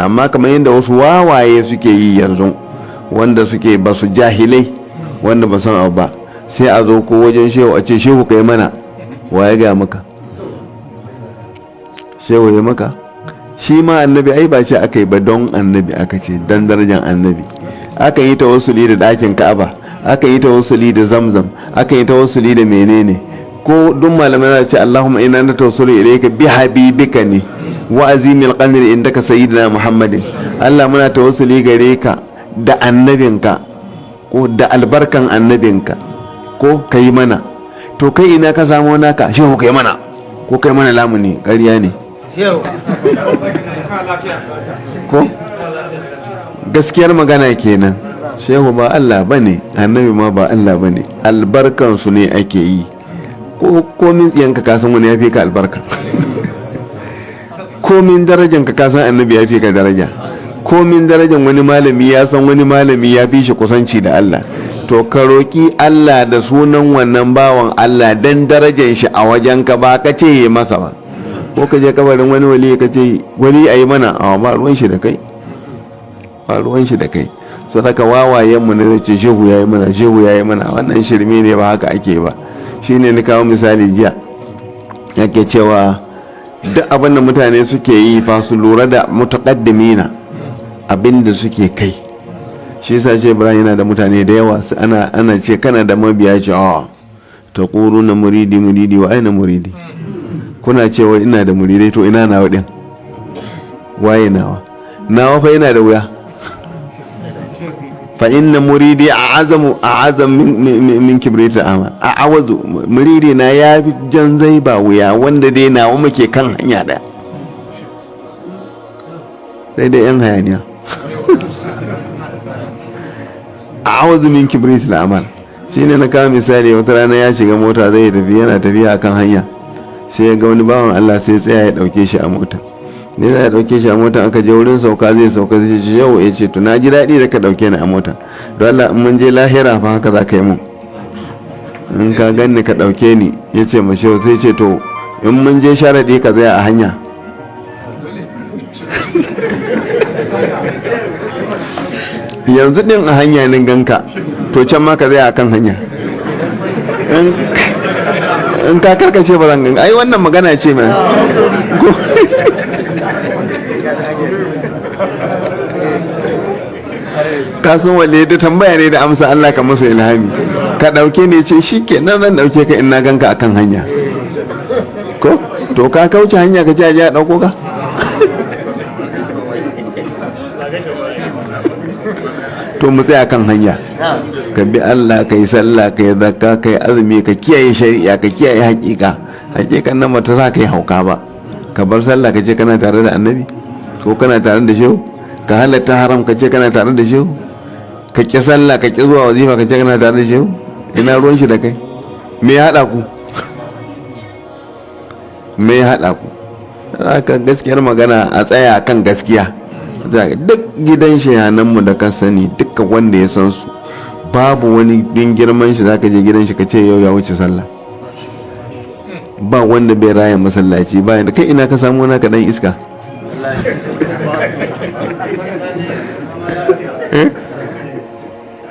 Amma kamar yadda wasu wawaye suke yi yanzu, wanda suke ba su jahilai, wanda ba san abu ba, sai a zo ko wajen shehu a ce, "Shehu, kai mana." Waye ga maka shehu ya maka? Shi ma annabi ai ba ce aka yi ba don annabi, aka ce don darajar annabi. Aka yi tawassuli da ɗakin Ka'aba, aka yi tawassuli da Zamzam, aka yi tawassuli da menene. Ko duk malamai za ce, "Allahumma inna natawassalu ilayka bi habibika" ne, "wa azimil qadri indaka sayyidina Muhammadin". Allah, muna tawassuli gare ka da annabinka ko da albarkan annabinka ko kai mana. To kai ina ka samu naka, "Shehu, kai mana" ko "Kai mana lamuni"? Ƙarya ne. Ko gaskiyar magana kenan, shehu ba Allah bane, annabi ma ba Allah bane, albarkan su ne ake yi. Ko komin tsiyanka, ka san wani ya fi ka albarka. Komin darajan ka, san annabi ya fi ka daraja. Komin darajan wani malami, ya san wani malami ya fi shi kusanci da Allah. To ka roƙi Allah da sunan wannan bawan Allah dan darajan shi a wajen ka, ba ka ce yi masa ba. Ko ka je kabarin wani wali ka ce, "Wali, a yi mana." A ba ruwan shi da kai, ba ruwan shi da kai. So haka wawayen mu ne ce, "Shehu ya yi mana, shehu ya yi mana." Wannan shirme ne, ba haka ake ba. Shine ni kawo misali jiya, yake cewa duk abin da mutane suke yi fa, su lura da mutaqaddimina, abin da suke kai. Shi yasa ce Ibrahim yana da mutane da yawa. Ana ce, "Kana da mabiya?" Ce, "A na muridi, muridi wa aina muridi? Kuna cewa ina da muridai, to ina nawa din? Waye nawa? Nawa fa yana da wuya. Fa inna muridi a'azamu a'azam min kibrit amal a'awazu. Muridi na ya fi jan zai ba wuya, wanda dai nawa muke kan hanya daya, sai dai yan hayaniya. A'awazu min kibrit amal." Shine na kawo misali, wata rana ya shiga mota zai tafi, yana tafiya akan hanya sai ya ga wani bawan Allah, sai tsaya ya dauke shi a mota. Ne ya dauke shi a mota, aka je wurin sauka, zai sauka, zai ce, "Yau," ya ce, "to na ji daɗi da ka dauke ni a mota. Don Allah, in mun je lahira fa, haka za ka yi mun. In ka ganni ka dauke ni." Ya ce ma shehu, sai ce, "To in mun je, sharaɗi ka tsaya a hanya." Yanzu din a hanya ne ganka, to can ma ka tsaya a kan hanya. In ka karkace, ba zan ganka. Ai wannan magana ce mai ko kasan wale da tambaya ne da amsa. Allah ka musu ilhami. "Ka dauke ne?" Ce, "Shi ke nan, zan dauke ka in na ganka akan hanya." Ko to ka kauce hanya, ka ce a je a dauko ka. To mu tsaya kan hanya, ka bi Allah, ka yi sallah, ka yi zakka, ka yi azumi, ka kiyaye shari'a, ka kiyaye hakika. Hakikan nan mata za ka yi hauka ba. Ka bar sallah ka ce kana tare da annabi ko kana tare da shehu. Ka halatta haram ka ce kana tare da shehu. Ka ƙi sallah, ka ƙi zuwa wazifa, ka ce kana tare da shehu. Ina ruwan shi da kai? Me ya haɗa ku? Me ya haɗa ku? Haka gaskiyar magana, a tsaya kan gaskiya. Duk gidan mu da ka sani, duka wanda ya san su, babu wani din girman shi zaka je gidan shi ka ce yau ya wuce sallah. Ba wanda bai raya masallaci. Ba kai, ina ka samu naka, dan iska?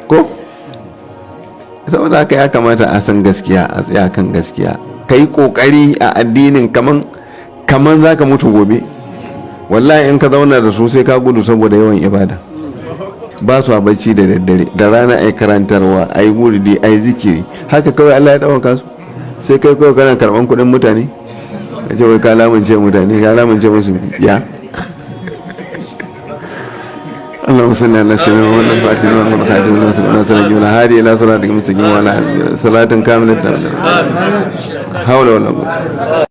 Ko saboda haka ya kamata a san gaskiya, a tsaya kan gaskiya. Ka yi kokari a addinin kaman za ka mutu gobe. Wallahi in ka zauna da su, sai ka gudu saboda yawan ibada. Ba su a bacci da daddare, da rana ai karantarwa, ai wurdi, ai zikiri. Haka kawai Allah ya ɗauka su. Sai kai kawai kana karɓan kuɗin mutane, ka ce wai ka lamunce mutane, ka lamunce musu ya. اللهم صل على سيدنا محمد الفاتح لما الخاتم لما سبق ناصر الهادي الى صراطك المستقيم وعلى اله صلاة كاملة، حول ولا قوة.